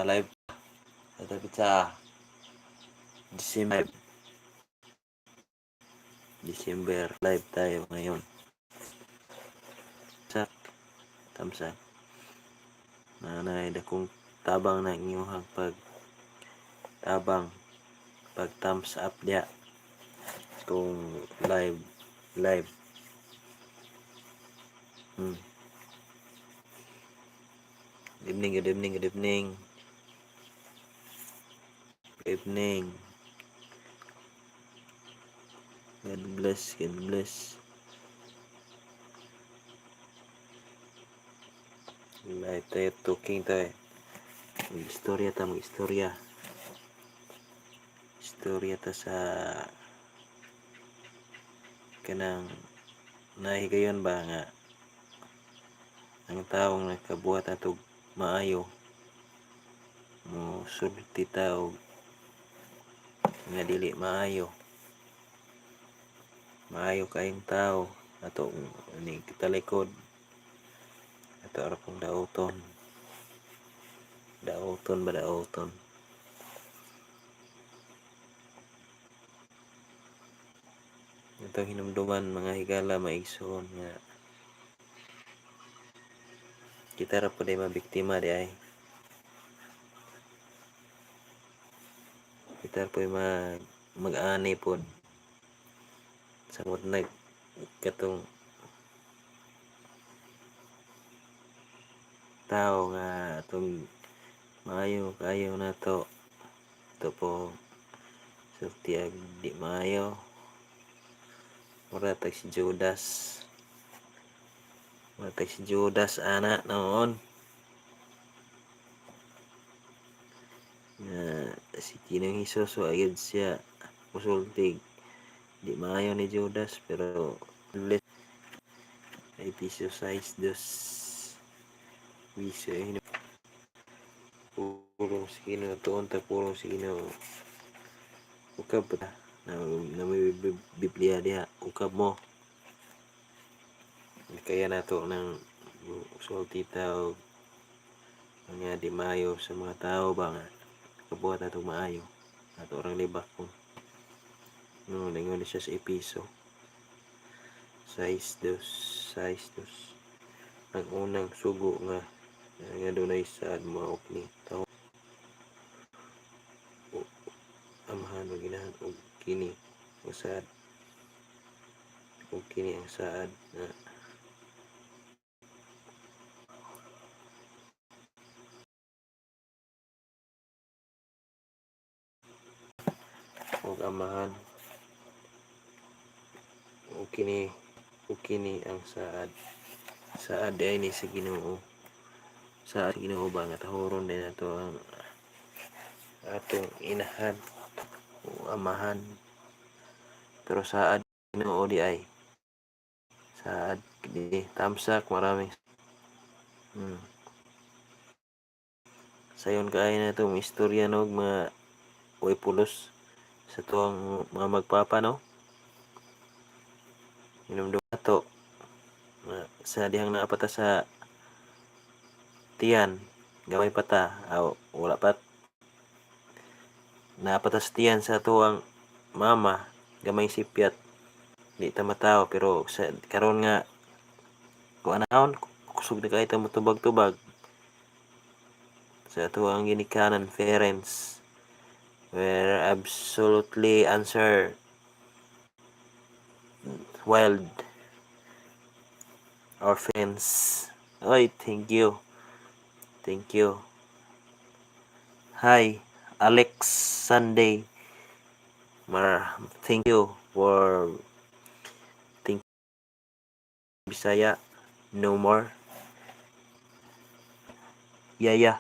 Live dapat sa December December live tayo ngayon. Sak tamsa. Nanay dakong tabang na inyong pag tabang, pag thumbs up diya kung live live. Good evening, good evening, good evening. Good evening. God bless, God bless. Live tayo, talking tayo. Mag-istorya ta, mag-istorya. Istorya ta sa kanang nahigayon ba nga ang taong nakabuhat ato maayo mo sulti ta og nga dili maayo. Maayo kayong tao ato ni talikod ato ra pong dauton, dauton ba, dauton. Atong hinumduman, mga higala, maigsoon, nga kita ra pud ay mabiktima di ay. Kita ra pud mag-ani pod samot nag katong tao nga atong maayo kaayo nato, ato po sulti og di maayo. Mura tag si Judas, mura tag si Judas ana noon nga si Ginoong Hesus wa gyud siya musulti di maayo ni Judas, pero bless. Episo 6:2 Wiso pulong sa Ginoo, tuon ta pulong sa Ginoo. Ukab pa na, may Biblia diha, ukab mo. Kaya nato ng sulti ta og mga di maayo sa mga tao ba nga kabuhat ato maayo, ato orang libak ko no. Ningon siya sa Episo 6:2, 6:2, ang unang sugo nga dunay saad mao kini: tao amahan ug inahan, ug kini ang saad, ug kini ang saad nga ug amahan, ug kini ang saad. Saad ay ni sa Ginoo, saad sa Ginoo ba nga tahoron din nato ang atong inahan o amahan, pero saad Ginoo di ay saad di tamsak maraming. Sayon kaayo na itong istorya no, mga way pulos sa tuwang mga magpapa no. Hinumdum nato sa dihang naapata sa tiyan, gamay pa ta, aw, wala pa naapata sa tiyan sa tuwang mama, gamay sipyat, di ta matawo, pero sa karon nga kuan naon kusog na kaayo ta motubag-tubag sa tuwang ginikanan, parents were absolutely answer wild our friends. Oy, thank you. Thank you. Hi, Alex Sunday. Mar, thank you for thank Bisaya. No more. Yeah.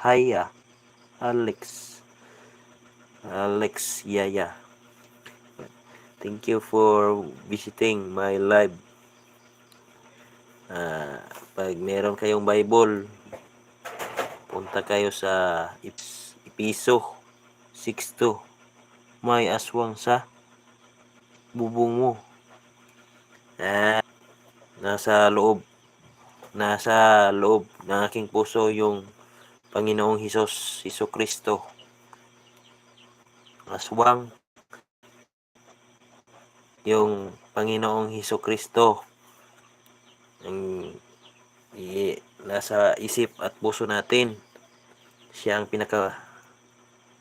Hi, yeah. Alex. Alex, yeah. Thank you for visiting my live. Pag meron kayong Bible, punta kayo sa Episo 6:2. May aswang sa bubong mo. Nasa loob ng aking puso yung Panginoong Hesus, Hesus Kristo. Aswang yung Panginoong Hesus Kristo ang nasa isip at puso natin. Siya ang pinaka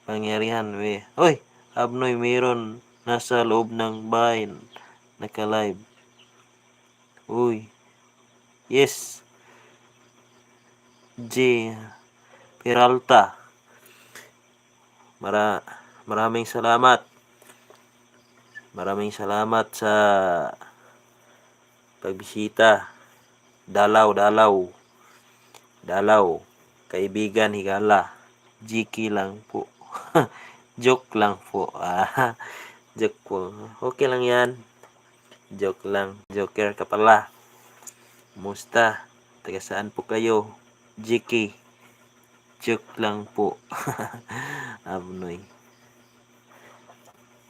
pangyarihan. Hoy, Abnoy, meron nasa loob ng bahay naka-live. Uy. Yes. J. Peralta. Maraming salamat. Maraming salamat sa pagbisita. Dalaw, dalaw. Dalaw. Kaibigan Higala. GK lang po. Joke lang po. Ah, joke po. Okay lang yan. Joke lang. Joker ka pala. Musta? Taga saan po kayo? GK. Joke lang po. Abnoy.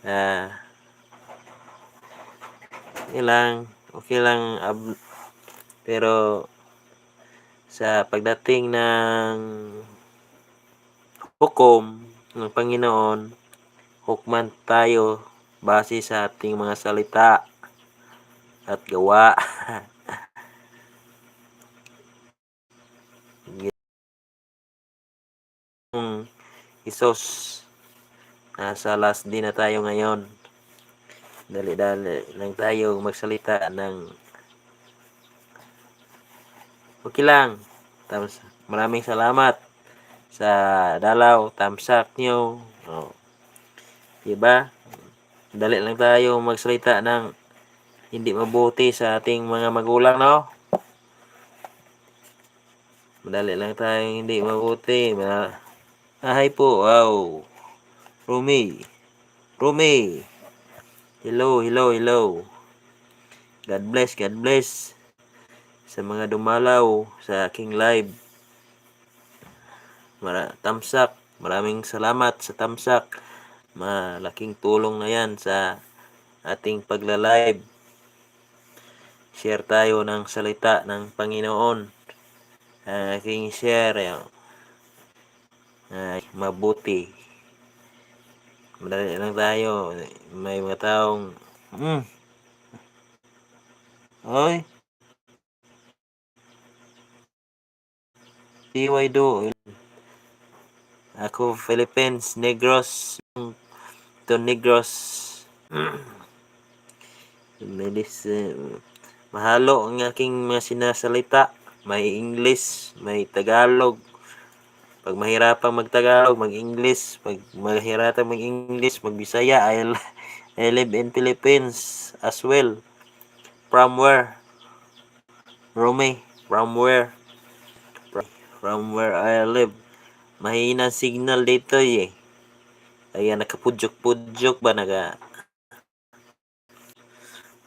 Ah. Okay lang. Okay lang. Pero sa pagdating ng hukom ng Panginoon, hukman tayo base sa ating mga salita at gawa. Yung Isos, nasa last day na tayo ngayon. Dali-dali lang tayo magsalita ng okay lang. Tapos, maraming salamat sa dalaw, tamsak nyo. Oh. Diba? Dali lang tayo magsalita ng hindi mabuti sa ating mga magulang, no? Madali lang tayong hindi mabuti. Ah, hi po. Wow. Rumi. Rumi. Hello, hello, hello. God bless, God bless sa mga dumalaw sa aking live. Tamsak. Maraming salamat sa tamsak. Malaking tulong na yan sa ating pagla-live. Share tayo ng salita ng Panginoon. Ang aking share ay mabuti. Madali lang tayo. May mga taong Oy. TY do. Ako Philippines, Negros to Negros. Medis, mahalo ang aking mga sinasalita. May English, may Tagalog. Pag mahirapang mag-Tagalog, mag-English. Pag mahirapang mag-English, mag-Bisaya. I live in Philippines as well. From where? Rome. From where? From where I live. Mahina signal dito eh. Kaya nakapudyok-pudyok ba naga.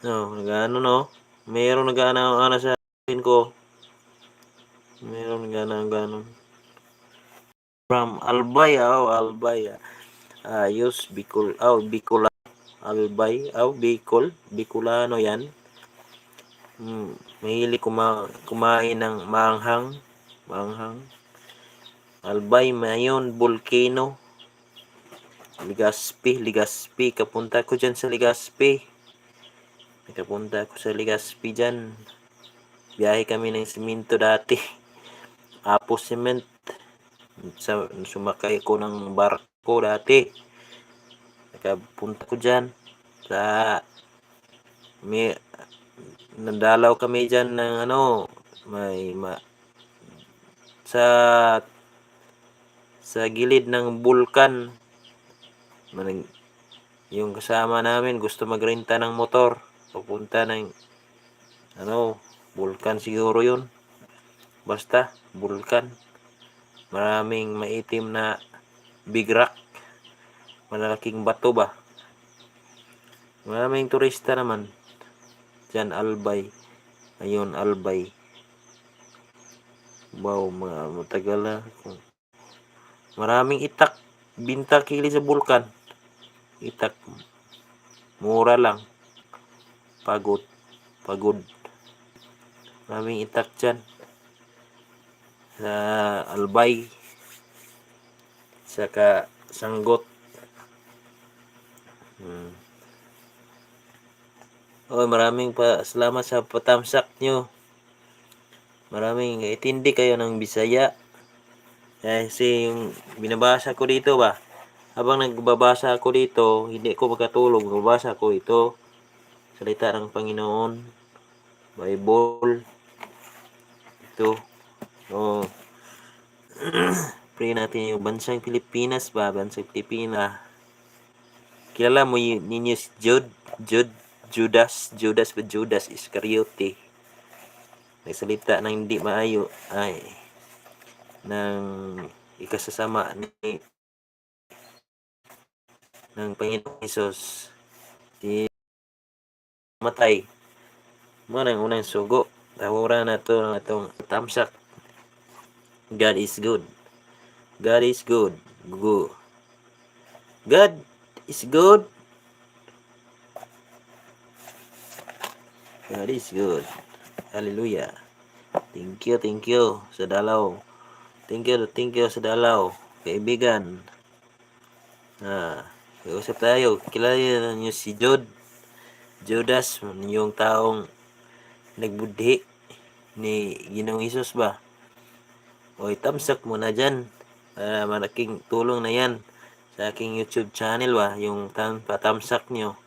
No, nag-ano, no? Meron nag-ano ano sa akin ko. Meron nag-ano ganon. From Albay, oh, Albay. Ayos, Bicol, oh, Bicol, Albay, oh, Bicol, Bicolano yan. Mahilig kumain ng maanghang, maanghang. Albay, Mayon, Volcano. Legazpi, Legazpi. Kapunta ko dyan sa Legazpi. Nakapunta ako sa Legazpi dyan. Biyahe kami ng simento dati. Apo Cement. Sumakay ko ng barko dati. Nakapunta ko dyan. Sa may nandalaw kami dyan ng ano may ma, sa gilid ng bulkan. Yung kasama namin gusto magrenta ng motor papunta ng ano, bulkan siguro yun, basta bulkan, maraming maitim na big rock, malalaking bato ba. Maraming turista naman dyan. Albay ayun, Albay. Wow, mga matagal na. Maraming itak binta kili sa bulkan, itak, mura lang. Pagod pagod, maraming itak dyan sa Albay. Sa ka sanggot. Oy, maraming pa salamat sa patamsak nyo. Maraming intindi kayo ng Bisaya. Kasi yung binabasa ko dito ba, habang nagbabasa ako dito, hindi ko makatulog. Nagbabasa ko ito. Salita ng Panginoon. Bible. Ito. Oh. Pray natin yung bansang Pilipinas ba? Bansang Pilipinas. Kilala mo ninyo si Jude? Jude? Judas? Judas ba? Judas Iscariote. Nagsalita ng hindi maayo. Ay. Ng ikasasama ni ng Panginoong Hesus. Si matay. Mao nang unang sugo. Tahuran na to ng atong tamsak. God is good. God is good. Good. God is good. God is good. Hallelujah. Thank you sa dalaw. Thank you sa dalaw. Kaibigan. Ah, usap tayo. Kilala niyo si Jude. Judas, yung taong nagbudhi ni Ginoong Hesus ba? O itamsak mo na dyan. Para malaking tulong na yan sa aking YouTube channel ba? Yung patamsak nyo.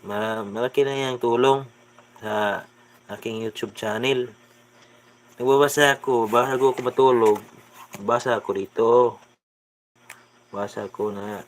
Malaki na yung tulong sa aking YouTube channel. Nagbabasa ako, bago ako matulog, basa ako dito. Basa ko na.